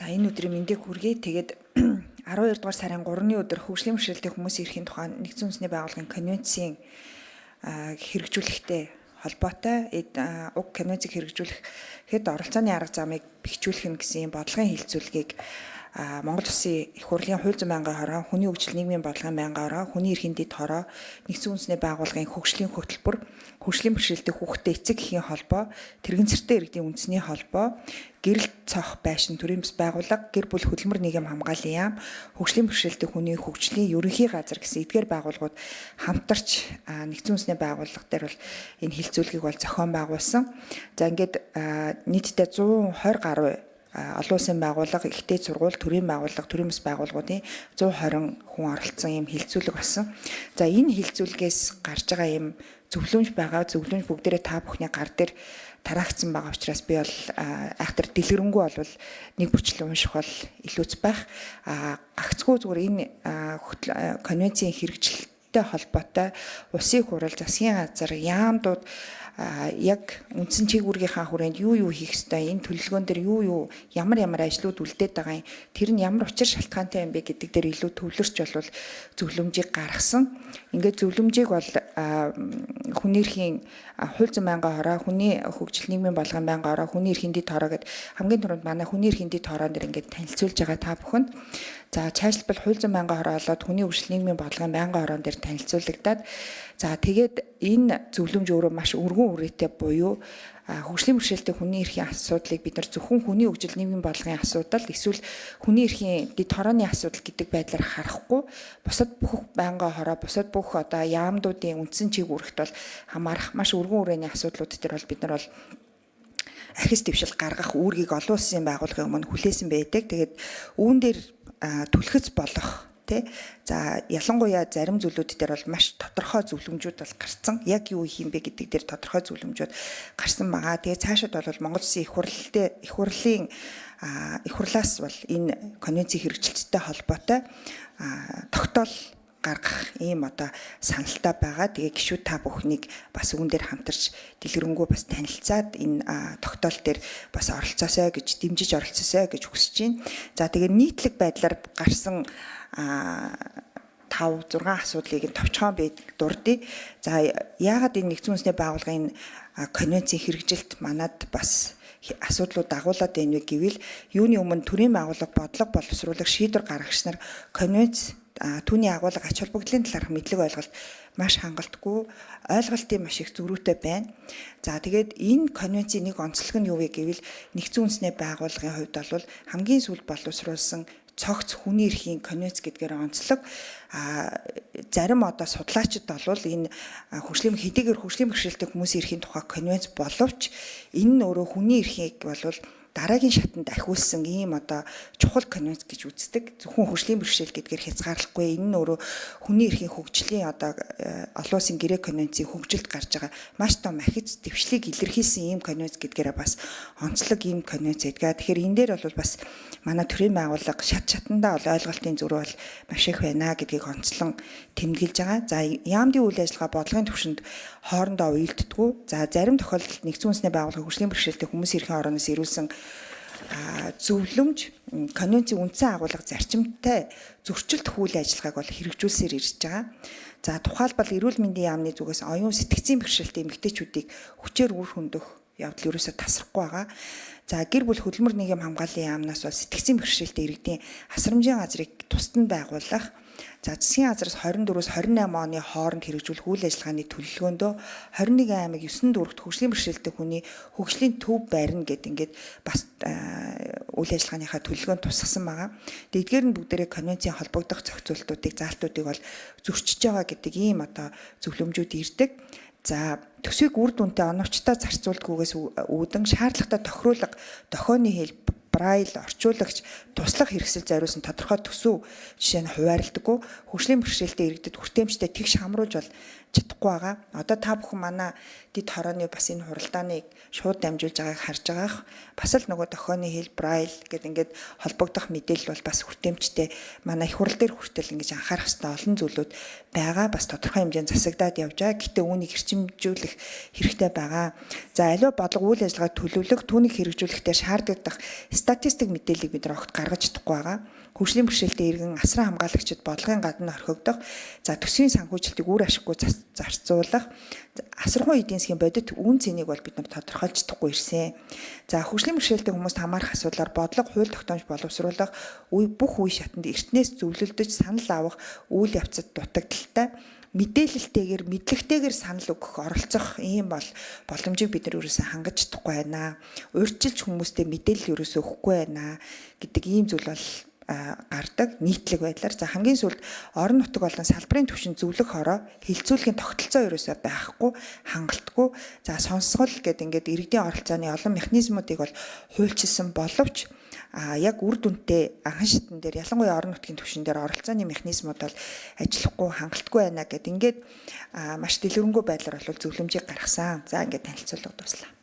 За, энэ өдрийн мэндийг хүргэе. Тэгээд 12 дугаар сарын 3-ны өдөр хөгжлийн бэрхшээлтэй хүмүүсийн эрхийн тухай нэгдсэн үндэсний байгууллагын конвенцийн хэрэгжүүлэхтэй холбоотой уг конвенцийг хэрэгжүүлэхэд оролцооны арга замыг бэхжүүлэх нь гэсэн бодлогын хэлэлцүүлгийг Монгол Улсын их хурлын хууль зүйн байнгын хороо, хүний хөгжил нийгмийн бодлогын байнгын хороо, хүний эрхийн дэд хороо, нэгдсэн үндэсний байгууллагын хөгжлийн хөтөлбөр, хөгжлийн бэрхшээлтэй хүүхдтэй эцэг эхийн холбоо, тэрэгэн цэртэй иргэдийн үндэсний холбоо, гэрэл цох байшин төрийн бас байгууллага, гэр бүл хөдөлмөр нийгэм хамгааллын яам, хөгжлийн бэрхшээлтэй хүний хөгжлийн ерөнхий газар гэсэн эдгээр байгууллагууд хамтарч нэгдсэн үндэсний байгууллага дээр бол энэ хэлэлцүүлгийг бол зохион байгуулсан. За, ингээд нийтдээ 120 гаруй олон улсын байгууллага, их дээд сургууль, төрийн байгууллага, төрийн бас байгууллагуудын 120 хүн оролцсон ийм хэлэлцүүлэг болсон. За, энэ хэлэлцүүлгээс гарч байгаа ийм зөвлөмж байгаа. Зөвлөмж бүгдээрээ та бүхний гар дээр тараагдсан байгаа учраас би бол айхтар дэлгэрэнгүй бол нэг бүчлэн унших бол илүүц байх. Гагцгүй зүгээр энэ конвенцийн хэрэгжилттэй холбоотой улсын хурал, засгийн газар, яамдууд яг үндсэн чигүүргийнхаа хүрээнд юу юу хийх ёстой, энэ төлөвлөгөөн дээр юу юу ямар ямар ажлууд үлдээд байгаа юм, тэр нь ямар учир шалтгаантай юм бэ гэдэг дээр илүү төвлөрч болвол зөвлөмжийг гаргасан. Ингээд зөвлөмжийг бол хүний эрхийн хууль зүйн байнгын хороо, хүний хөгжил нийгмийн бодлогын байнгын хороо, хүний эрхийн дэд хороо гэд хамгийн түрүүнд манай хүний эрхийн дэд хороон дээр ингээд танилцуулж байгаа та бүхэнд. За, цаашлбал хууль зүйн байнгын хороо болоод хүний хөгжил нийгмийн бодлогын байнгын хороон дээр танилцуулагдаад, за, тэгээд энэ зөвлөмж өөрөө маш өргөн үрээтэй буюу хөгжлийн бэрхшээлтэй хүний эрхийн асуудлыг бид нар зөвхөн хүний хөгжил нийгмийн бодлогын асуудал эсвэл хүний эрхийн дэд хорооны асуудал гэдэг байдлаар харахгүй, бусад бүх байнгын хороо, бусад бүх одоо яамдуудын үндсэн чиг үүрэгт бол хамаарах маш өргөн үрээний асуудлууд дээр бол бид нар бол архис дэвшил гаргах үүргийг олон улсын байгууллагын өмнө хүлээсэн байдаг. Тэгээд үүн дээр түлхэц болох тий. За, ялангуяа зарим зүйлүүд дээр бол маш тодорхой зөвлөмжүүд бол гарцсан. Яг юу хийм бэ гэдэг дээр тодорхой зөвлөмжүүд гарсан байгаа. Тэгээ цаашид бол Монгол Улсын их хурлын их хурлын их хурлаас бол энэ конвенцийн хэрэгжилттэй холбоотой тогтоол гаргах ийм одоо саналтай байгаа. Тэгээ гишүүд та бүхнийг бас үүн дээр хамтарч дэлгэрэнгүй бас танилцаад энэ тогтоол дээр бас оролцоосой гэж, дэмжиж оролцоосой гэж хүсэж байна. За, тэгээ нийтлэг байдлаар гарсан 5 6 асуудлыг товчхон би дурдъя. За, яагаад энэ нэгдсэн үндэсний байгууллагын конвенцийн хэрэгжилт манад бас асуудлууд дагуулад байна вэ гэвэл юуны өмнө төрийн байгууллага, бодлого боловсруулах, шийдвэр гаргагч нар конвенц, түүний агуулга, ач холбогдлын талаарх мэдлэг ойлголт маш хангалтгүй, ойлголтын маш их зөрүүтэй байна. За, тэгээд энэ конвенцийн нэг онцлог нь юу вэ гэвэл нэгдсэн үндэсний байгууллагын хувьд бол хамгийн сүүлд боловсруулсан цогц хүний эрхийн конвенц гэдгээр онцлог. Зарим одоо судлаачид бол энэ хөгжлийн хэдийгээр хөгжлийн бэрхшээлтэй хүмүүсийн эрхийн тухай конвенц боловч энэ нь өөрөө хүний эрхийг болвол дараагийн шатанд ахиулсан ийм одоо чухал конвенц гэж үздэг. Зөвхөн хөгжлийн бэрхшээл гэдгээр хязгаарлахгүй. Энэ нь өөрөө хүний эрхийн хөгжлийн одоо олон улсын гэрээ конвенцийн хөгжилд гарч байгаа маш том ахиц дэвшлийг илэрхийлсэн ийм конвенц гэдгээрээ бас онцлог ийм конвенц байдаг. Тэгэхээр энэ дээр бол бас манай төрийн байгууллага шат шатандаа бол ойлголтын зөрүү бол маш их байна гэдгийг онцлон тэмдэглэж байгаа. За, яамдын үйл ажиллагаа бодлогын түвшинд хоорондоо уялддаггүй. За, зарим тохиолдолд нэгдсэн үндэсний байгууллага хөгжлийн бэрхшээлтэй хүмүүсийн эрхийн орооноос ирүүлсэн зөвлөмж конвенцийн үндсэн агуулга зарчимтай зөрчилдөх үйл ажиллагааг бол хэрэгжүүлсээр ирж байгаа. За, тухайлбал эрүүл мэндийн яамны зүгээс оюун сэтгцийн бэрхшээлтэй эмэгтэйчүүдийг хүчээр үр хөндөх явдал ерөөсөө тасрахгүй байгаа. За, гэр бүл хөдөлмөр нийгэм хамгааллын яамнаас бол сэтгцийн бэрхшээлтэй иргэдийн асрамжийн газрыг тусад нь байгуулах. За, засгийн газраас 24-өөс 28 оны хооронд хэрэгжүүлэх үйл ажиллагааны төлөвлөгөөндөө 21 аймаг 9 дүүрэгт хөгжлийн бэрхшээлтэй хүний хөгжлийн төв барина гэд ингээд бас үйл ажиллагааныхаа төлөвлөгөөнд тусгасан байгаа. Тэгээд эдгээр нь бүгдээрээ конвенцийн холбогдох зохицуултуудыг, заалтуудыг бол зөрчиж байгаа гэдэг ийм одоо зөвлөмжүүд ирдэг. За, төсвийг үр дүнтэй, оновчтой зарцуулдгүйгээс үүдэн шаардлагатай тохируулга, дохионы хэл, брайл, орчуулагч, туслах хэрэгсэл зориулсан тодорхой төсөв жишээ нь хуваарлдаггүй. Хөгжлийн бэрхшээлтэй иргэдэд хүртээмжтэй тэгш хамруулж бол чадахгүй байгаа. Одоо та бүхэн манай дэд хорооны бас энэ хуралдааныг шууд дамжуулж байгааг харж байгаах. Бас л нөгөө дохионы хэл, брайл гэдэг ингээд холбогдох мэдээлэл бол бас хүртээмжтэй манай их хурал дээр хүртэл ингэж анхаарах хэрэгтэй олон зүйлүүд байгаа. Бас тодорхой хэмжээнд засагдаад явж байгаа. Гэтэ үүнийг эрчимжүүлэх хэрэгтэй байгаа. За, аливаа бодлого, үйл ажиллагаа төлөвлөх, түүнийг хэрэгжүүлэхдээ шаардлагадах Статистик мэдээллийг бид нар огт гаргаж чадахгүй байгаа. Хөгжлийн бэрхшээлтэй иргэн, асран хамгаалагчид бодлогын гадна орхигдох, за төсвийн санхүүжилтийг үр ашиггүй зарцуулах, асархуй эдийн засгийн бодит үн цэнийг бол бид нар тодорхойлж чадахгүй ирсэн. За хөгжлийн бэрхшээлтэй хүмүүст хамаарах асуудлаар бодлого, хууль тогтоомж боловсруулах үе бүх үе шатанд эртнээс зөвлөлдөж санал авах үйл явцад дутагдaltaй мэдээлэлтэйгээр, мэдлэгтэйгээр санал өгөх, оролцох ийм бол боломжийг бид нар ерөөсөө хангаж чадахгүй байна. Урьдчилж хүмүүстэй мэдээлэл ерөөсөө өгөхгүй байна гэдэг ийм зүйл бол гардаг нийтлэг байдлаар. За хамгийн сүүлд орон нутаг болон салбарын түвшинд зөвлөх хороо хэлцүүлгийн тогтолцоо ерөөсөө байхгүй, хангалтгүй. За сонсгол гэдэг ингээд иргэдийн оролцооны олон механизмуудыг бол хуульчилсан боловч яг үр дүнтэй анхан шатн дээр, ялангуяа орон нутгийн түвшин дээр оролцооны механизмууд бол ажиллахгүй, хангалтгүй байна гэд ингээд маш дэлгэрэнгүй байдлаар бол зөвлөмжийг гаргасан. За ингээд танилцуулга дууслаа.